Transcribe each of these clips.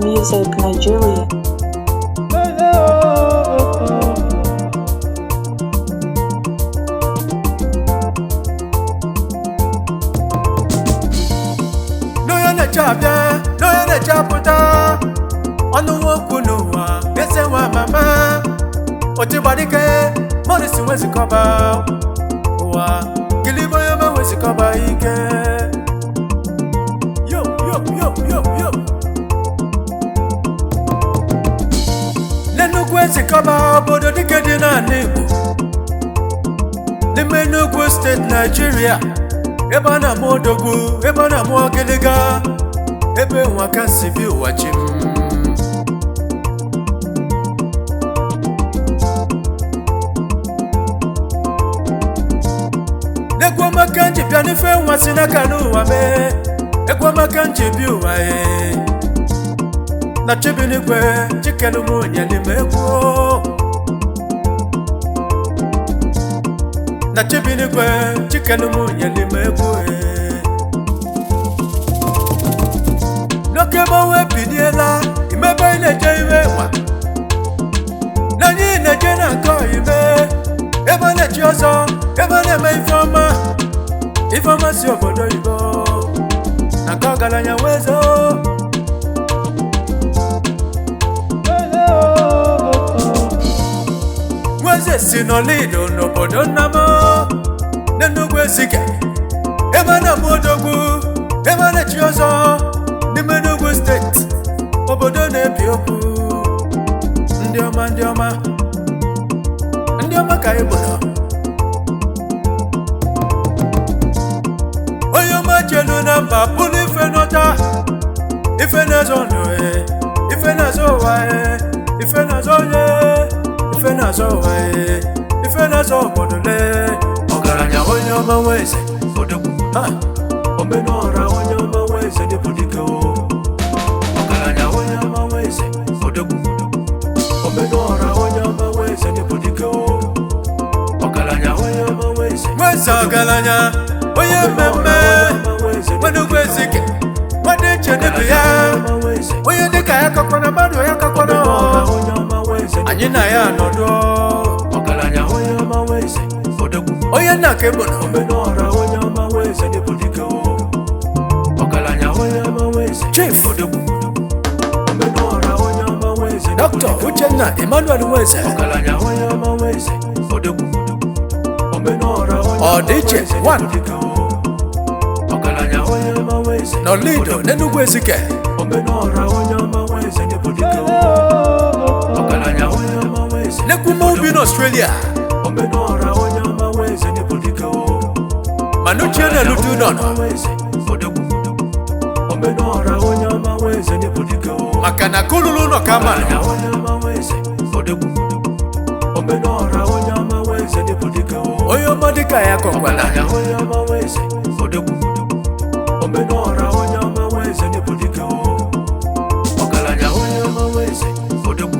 Music Nigeria. N'onye na-eche abịa, n'onye na-eche apụta, ọnụ nwoke n'ụwa eze nwa mama otigbadike Morris wezikọba ụwa gilibe onye ma wezikọba ike. Yo, yo, yo, yo, yo. N'Enugwu Ezikọba, obodo dike dị n'ala Igbo, n'ime Enugu steeti, Naijiria, ebe a na-amụ odogwu, ebe a na-amụ ọgịlịga, ebe nwaka si bi ụwa chi m. N'egwu ọma ka nji bịa n'ife nwa si n'aka n'ụwa mee. Egwu ọma ka nji bi ụwa ee. Na chibinigwe chikelu m onye n'ime egwu o. Na chibinigwe chikelu m onye n'ime egwu ee. N'oke mmanwụ ebiliela imebe ị na-eje iwe nwa na anyị na-eje na nke ime ebe a na-echi ọzọ, ebe a na-eme ife ọma. Ife ọma si obodo oyibo na nke ọgaranya wezo. Nweze si n'Olido n'obodo nna m n'Enugwu Ezike, ebe a na-amụ odogwu, ebe a na-echi ọzọ n'ime Enugu steeti, obodo na-ebi okwu. Ndị ọma, ndị ọma, ndị ọma ka anyị bụ. Onye ọma jelu na mba bụrụ ife n'ọcha, ife na-azọ ndụ e, ife na-azọ ụwa e, ife na-azọ onye, ife na-azọ ụwa e, ife na-azọ obodo le. Ọgaranya onye ọma nwe eze odogwu ha omenọra onye ọma nwe eze dịbụ dike o. Ọgaranya onye ọma nwe eze odogwu, omenọra onye ọma nwe eze dịbụ dike o. Ọgaranya onye ọma nwe eze, nwe eze ọgaranya onye mmemme Enugwu Ezike, nwadị iche dịbụ ya, onye dịka ya kakwana mmadụ ya kakwana. Anyị na ya anọdụ. Ọgaranya onye ọma nwe eze odogwu, onye nna ka egbona. Omenọra onye ọma nwe eze dịbụ dike o. Ọgaranya onye ọma nwe eze Chief odogwu, omenọra onye ọma nwe eze dịbụ Dr. dike o. Uchenna Emmanuel Nweze. Ọgaranya onye ọma nwe eze odogwu, omenọra onye ọma nwe Ọdịiche eze dịbụ one. dike o. Ọgaranya onye ọma nwe eze n'Olido n'Enugwu Ezike. Omenọra onye ọma nwe eze dịbụ dike o. Ọgaranya onye ọma nwe eze n'ekwume obi n'Australia. Omenọra onye ọma nwe eze dịbụ dike o. Mana uche na-elute ụlọ nọ. Omenọra onye ọma nwe eze dịbụ dike o. Maka na kululu ụlọ ka ama Ọgaranya nọ. onye ọma nwe eze odogwu, omenọra onye ọma nwe eze dịbụ dike o. Onye ọma dịka ya kọkwala. Ọgaranya onye ọma nwe eze odogwu, omenọra onye ọma nwe eze dịbụ dike o. Ọgaranya onye ọma nwe eze odogwu,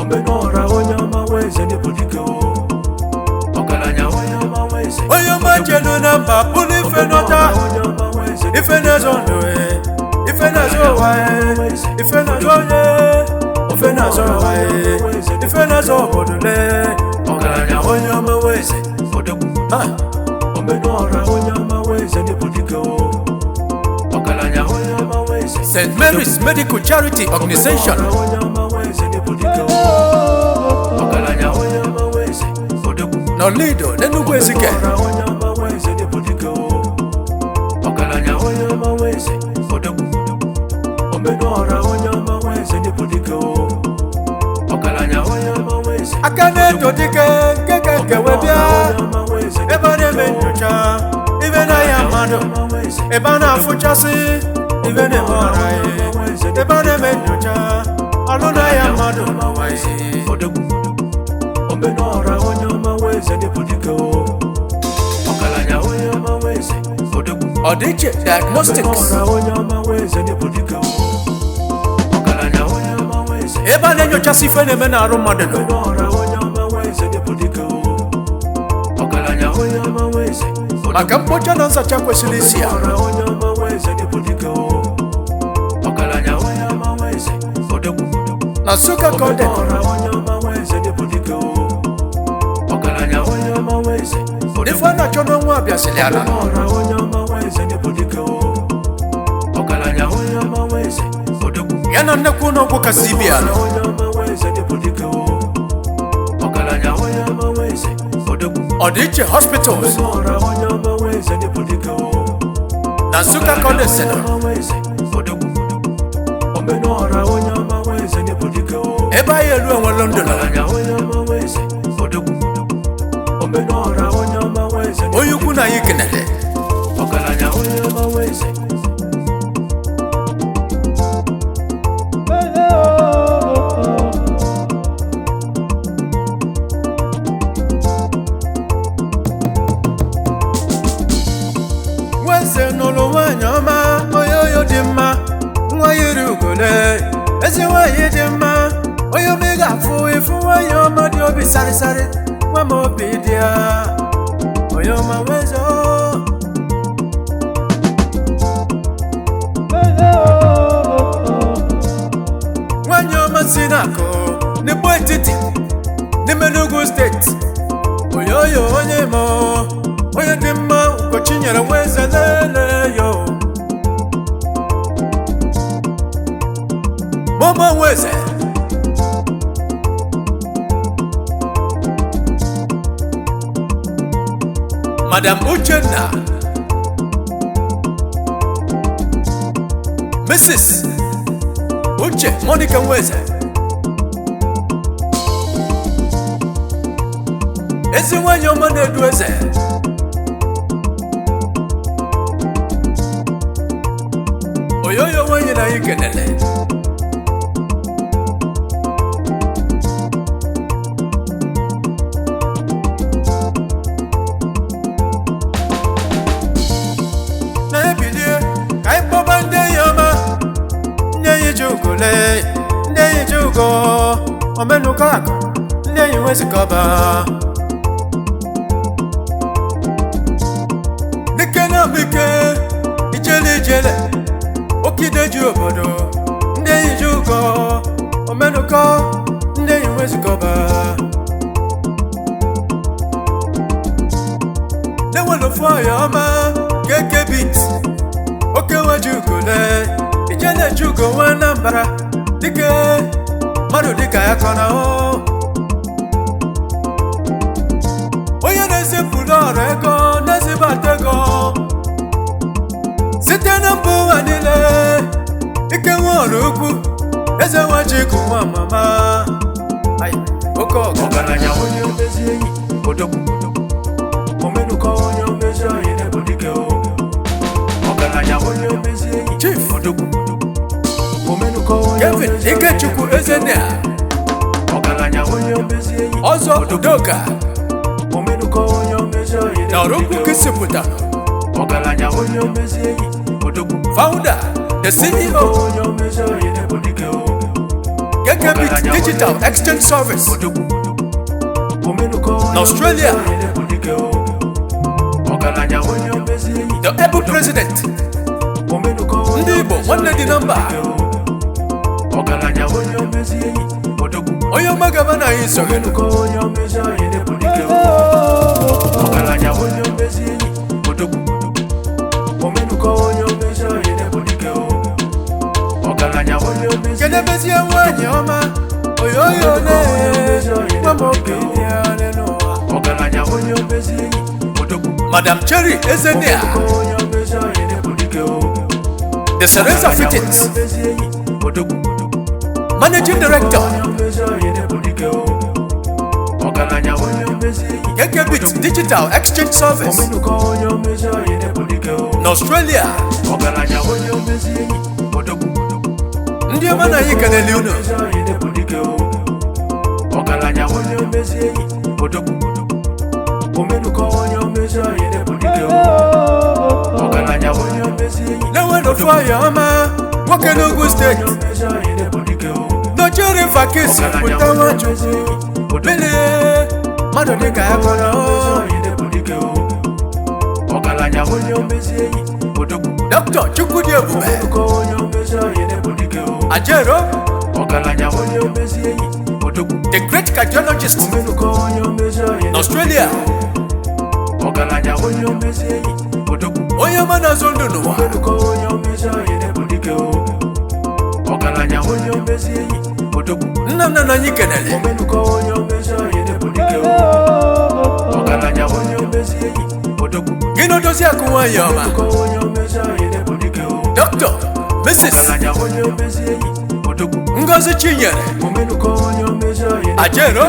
omenọra onye ọma nwe eze dịbụ dike o. Ọgaranya onye ọma nwe eze, Onye ọma jelu na mba bụrụ ife n'ọcha, ife na-azọ ndụ e, ife na-azọ ụwa e, ife na-azọ onye, ife na-azọ ụwa e, ife na-azọ obodo le. Ọgaranya onye ọma nwe eze odogwu, ha omenọra onye ọma nwe eze dịbụ dike o. Ọgaranya onye ọma nwe eze, St. Mary's Medical Charity Organization. Omenọra onye ọma nwe eze dịbụ dike o. Ọgaranya onye ọma nwe eze odogwu, n'Olido n'Enugwu Ezike. omenọra onye ọma nwe eze dịbụ dike o. Ọgaranya onye ọma nwe eze odogwu, omenọra onye ọma nwe eze dịbụ dike o. Ọgaranya onye ọma nwe eze, Aka na-eto dike nke ka nke wee bịa, ebe a na-eme nyocha ibe na-aya mmadụ, ebe a na-afụchasị ibe na-eme ọra ya, ebe a na-eme nyocha ọlụ na-aya mmadụ n'ụwa ya. Odogwu, omenọra onye ọma nwe eze dịbụ dike o. Ọgaranya onye ọma nwe eze odogwu, Ọdịiche Diagnostics. Omenọra onye ọma nwe eze dịbụ dike o. Ọgaranya onye ọma nwe eze, Ebe a na-enyochasị ife na-eme n'arụ mmadụ nọ. Omenọra onye ọma nwe eze dịbụ dike o. Ọgaranya onye ọma nwe eze odogwu, Maka mkpocha na nzacha kwesịrị isi ya. Omenọra onye ọma nwe eze dịbụ dike o. Ọgaranya onye ọma nwe Na Nsụka ka ọ dị. Omenọra onye ọma nwa eze n'ịbụ dike o. Ọgaranya onye ọma nwa eze, odogwu. Ife a na-achọ n'ọnwa abịasịrị ala. Omenọra onye ọma nwa eze n'ịbụ dike o. Ọgaranya onye ọma nwa eze, odogwu. Ya na nnekwu ụlọ ọgwụ kasị ibi ala. Omenọra onye ọma nwa eze n'ịbụ dike o. Ọgaranya onye ọma nwa eze, odogwu. Ọdịiche hospitals. Omenọra onye ọma nwa eze n'ịbụ dike o. Na Nsụka ka ọ dị sịrị. Onye ọma nwa eze, odogwu. Omenọra onye ọma nwa eze n'ịbụ dike o. Ebe anyị elu enwe London. Ọgaranya onye ọma nwa eze, odogwu. Omenọra onye ọma nwa eze n'ịbụ Onye ukwu na anyị kenere. Ọgaranya onye ọma nwa eze. Nweze nụrụ nwaanyị ọma, oyoyo dị mma, nwa yiri ugole, ezi nwaanyị dị mma, onye ome ga-afụ ịfụ nwaanyị ọma dị obi sarịsarị, nwa m obi dị ya, onye ọma nweze o. Nwaanyị ọma si n'akụ n'Igbo etiti n'ime Enugu steeti, oyoyo onye ma onye dị mma, Ugochi nyere nweze lele yo. Mama nweze Madam Uchenna, Mrs. Uche Monica Nweze, ezi nwanyị ọma na-edu eze. Oyoyo nwanyị na anyị kenele. Na-ebilie ka anyị kpọba ndị enyi ọma, ndị enyi ji ugole, ndị enyi ji ugo omenụkọ akụ, ndị enyi nwezikọba dike na mbike, ijele ijele okide ji obodo, ndị enyi ji ugo omenụkọ, ndị enyi nwezikọba na-enwere ofu ọya ọma keke bit oke nweji ugole, ijele ji ugo nwa Anambra, dike mmadụ dịka ya kọ na o onye na-ezipụrụ ọrụ ego na-ezibata ego site na mba ụwa niile, ike nwe ọrụ ukwu, eze nwa jiku nwa mama. Ai, oke ọgụ. Ọgaranya onye omezi enyi, odogwu. Omenụkọ onye omezi anyị n'ịbụ dike o. Ọgaranya onye omezi enyi, Chief odogwu. Omenụkọ onye Kevin omezi anyị Ikechukwu n'ịbụ dike o. Ezenea. Ọgaranya onye omezi enyi, Ọzọ Udoka. Omenụkọ onye omezi anyị Na n'ịbụ ọrụ ukwu dike o. kisipụtara. Ọgaranya onye omezi enyi, odogwu. Founder, the CEO, Omenụkọ onye omezi anyị n'ịbụ dike o. Kekebit Digital Exchange Service. Odogwu. Omenụkọ onye N'Australia. omezi anyị n'ịbụ dike o. Ọgaranya onye omezi enyi, The able president. Omenụkọ onye Ndị Igbo omezi nwanne dị anyị na mba. n'ịbụ dike o. Ọgaranya onye omezi enyi, odogwu. Onye ọma gaba na anyị soro. Omenụkọ onye omezi anyị n'ịbụ dike o. Ọgaranya onye omezi enyi, odogwu. Omenụkọ onye omezi anyị n'ịbụ dike o. Ọgaranya onye omezi enyi, Kenebezie nwaanyị ọma, oyoyo ne, nwa m obi dị ya n'ụwa. Ọgaranya onye omezi enyi, odogwu. Madam Cherry Ezenea, Omenụkọ onye omezi anyị n'ịbụ dike o. the Sereza Ọgaranya onye Fittings, omezi enyi, odogwu. Managing Director, Onye omezi anyị n'ịbụ dike o. Ọgaranya onye omezi enyi, Kekebit Digital Exchange Service Omenụkọ onye omezi anyị n'ịbụ dike o. n'Australia. Ọgaranya onye omezi enyi, odogwu. Ndị ọma na anyị kenele unu. Omezi anyị n'ịbụ dike o. Ọgaranya onye omezi enyi, odogwu. Omenụkọ onye omezi anyị n'ịbụ dike o. Ọgaranya onye omezi enyi, Na-enwere ofu ọya ọma, nwoke n'Ugwu steeti. onye omezi anyị n'ịbụ dike o. N'Oji River Kisi Ọgaranya pụta onye nwachukwu. omezi enyi, odogwu. Mmiri mmadụ dịka ya kọrọ o. Omezi anyị n'ịbụ dike o. Ọgaranya onye omezi enyi, odogwu. Dr. Chukwudi Ebube Omenụkọ onye omezi anyị n'ịbụ dike o. Ajero. Ọgaranya onye omezi enyi, odogwu. The great cardiologist Omenụkọ onye omezi oyi, n'Australia. Ọgaranya onye omezi enyi, odogwu. Onye ọma na-azụ ndụ n'ụwa. Omenụkọ onye omezi oyi na-ebu dike o. Ọgaranya onye omezi enyi, odogwu. Nna nna na anyị kenele. Omenụkọ onye omezi oyi na-ebu dike o. Ọgaranya onye omezi enyi, odogwu. Gị na odozi akụ nwaanyị ọma. Omenụkọ onye omezi oyi na-ebu dike o. Dr. Mrs. Ọgaranya onye omezi enyi, odogwu. Ngozi Chinyere Omenụkọ onye omezi oyi na-ebu Ajero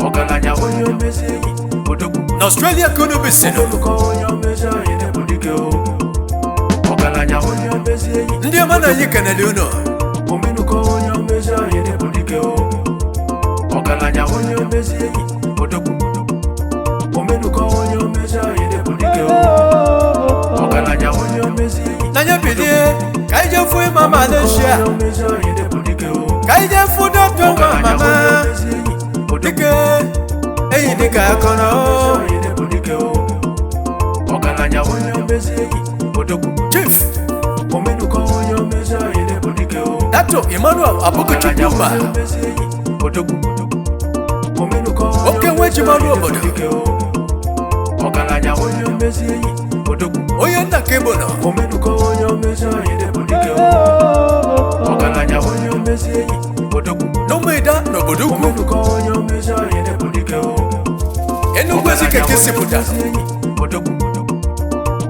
Ọgaranya onye omezi enyi, odogwu. n'Australia ka unu bisinu. Omenụkọ onye omezi oyi na-ebu dike o. Ọgaranya onye omezi enyi, Ndị ọma na anyị kenele unu. Omenụkọ onye omezi oyi na-ebu dike o. Ọgaranya onye omezi enyi, odogwu. Omenụkọ onye omezi oyi na-ebu dike o. Ọgaranya onye omezi enyi, N'anya bilie ka anyị jee fụ ịma Malaysia. onye omezi oyi na-ebu dike o. Ka anyị jee fụ dọkịta nwa Ọgaranya mama. onye omezi enyi, odogwu. Dike enyi dịka akọrọ. Oyi na-ebu dike o. Ọgaranya onye omezi enyi, odogwu. Chief Omenụkọ onye omezi oyi na-ebu dike o. Dato Emmanuel Ọgaranya Abukuchukwuma. onye omezi enyi, odogwu. Omenụkọ onye Oke nwe ji mara omezi oyi obodo. na-ebu dike o. Ọgaranya onye omezi enyi, odogwu. Onye nna ka ịbụ nọ. Omenụkọ onye omezi oyi na-ebu dike o. Ọgaranya onye omezi enyi, odogwu. N'ụmụida n'obodo ukwu. Omenụkọ onye omezi oyi na-ebu dike o. Enugwu Ezike ka esi pụta. Odogwu.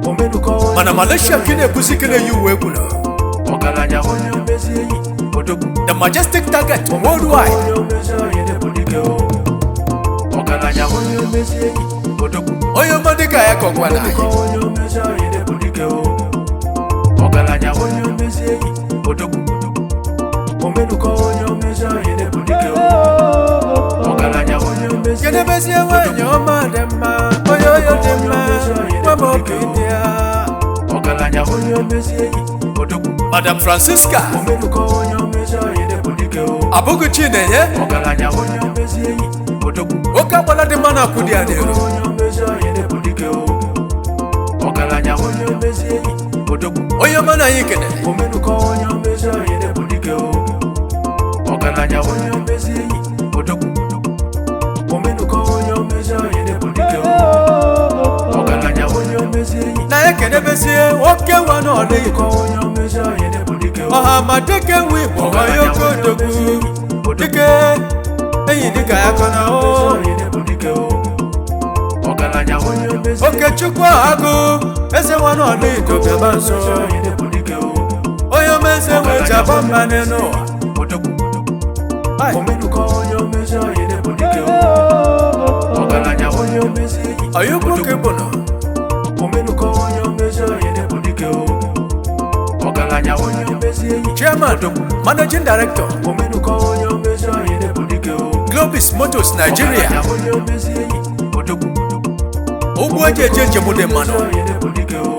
Omenụkọ onye Mana Malaysia ka ị na-ebuzi ike na-eyi uwe egwu nọ. Ọgaranya onye omezi enyi, odogwu. The Majestic Target Worldwide. Onye omezi oyi na-ebu dike o. Ọgaranya onye omezi enyi, odogwu. Onye ọma dịka ya kọkwa na anyị. Omenụkọ onye omezi oyi na-ebu dike o. Ọgaranya onye omezi enyi, odogwu. Omenụkọ onye omezi oyi na-ebu dike o. Ọgaranya onye omezi enyi, Kedebezie nwanyị ọma dị mma, onye oyo dị mma, nwa m obi dị ya. Ọgaranya onye omezi enyi, odogwu. Madam Francisca Omenụkọ onye omezi oyi na-ebu dike o. Abụghị Chinenye, Ọgaranya onye omezi enyi, odogwu. oke agbala dị mma na-akwụ dị ya n'elu. Onye omezi oyi na-ebu dike o. Ọgaranya onye omezi enyi, odogwu. Onye ọma na anyị kenere. Omenụkọ onye omezi oyi na-ebu dike o. Ọgaranya onye omezi enyi, odogwu. Omenụkọ onye omezi oyi na-ebu dike o. Ọgaranya onye omezi enyi, Na ya kenebezie nwoke nwa n'ọla Igbo. omenụkọ onye omezi oyi na-ebu dike o. Ọha ma dike nwe Igbo onye oke odogwu. Dike enyi dịka ya kọ na o. Oyi na-ebu dike o. Ọgaranya onye omezi enyi, Okechukwu agụ eze nwa n'ọla Igbo bịaba nso. oyi na-ebu dike o. Onye omezi enwe ji aba mba n'elu ụwa. Odogwu. Ai. Omenụkọ onye omezi oyi na-ebu dike o. Ọgaranya onye omezi enyi, Ọyụkwu ka ịbụ nọ. Omenụkọ onye omezi oyi na-ebu dike o. Ọgaranya onye omezi enyi, Chairman, Managing Director, Omenụkọ onye omezi oyi na-ebu dike o. Globis Motors Nigeria. Ọgaranya onye omezi enyi, odogwu. Ụgbọ eji eje njem dị mmanụ. Oyi na-ebu dike o.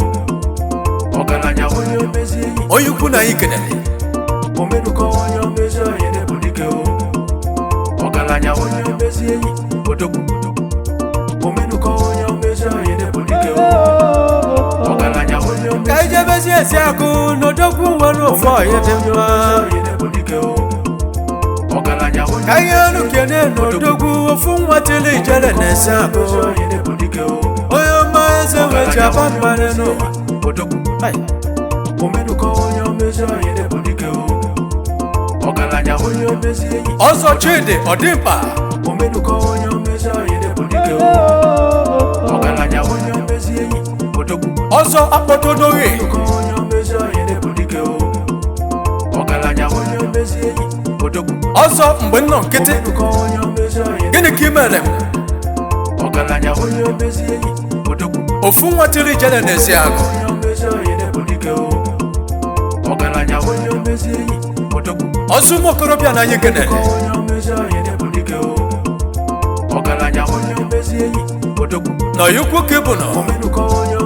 Ọgaranya onye omezi enyi, Onye ukwu na anyị kenere. Omenụkọ onye omezi oyi na-ebu dike o. Ọgaranya onye omezi enyi, odogwu. Omenụkọ onye omezi oyi na-ebu dike o. Ọgaranya onye Ka omezi anyị jebezi ezi akụ n'odogwu nwere ofu ọhịa dị mma. oyi na-ebu dike o. Ọgaranya onye Ka ihe elu kene n'odogwu ofu nwa tili ijele na-ese akụ. oyi na-ebu dike o. Onye ọma eze nwe ji aba mba n'ụwa. Odogwu. Ai. Omenụkọ onye omezi oyi na-ebu dike o. Ọgaranya onye omezi enyi, Ọzọ Chidi Ọdịmkpa. Omenụkọ onye omezi oyi na-ebu dike o. Ọgaranya onye omezi enyi, odogwu. Ọzọ akpọto n'oge. Omenụkọ onye omezi oyi na-ebu dike o. Ọgaranya onye omezi enyi, odogwu. Ọzọ mgbe m nọ nkịtị. Omenụkọ onye omezi oyi Gịnị ka ị mere m? Ọgaranya onye omezi enyi, odogwu. Ofu nwa tili ijele na-esi agụ. Onye omezi oyi na-ebu dike o. Ọgaranya onye omezi enyi, odogwu. Ọzọ ụmụ okorobịa na anyị kenere. Onye omezi oyi na-ebu dike o. Ọgaranya onye omezi enyi, odogwu. Na ọyụkwu ka ịbụ nọ. Omenụkọ onye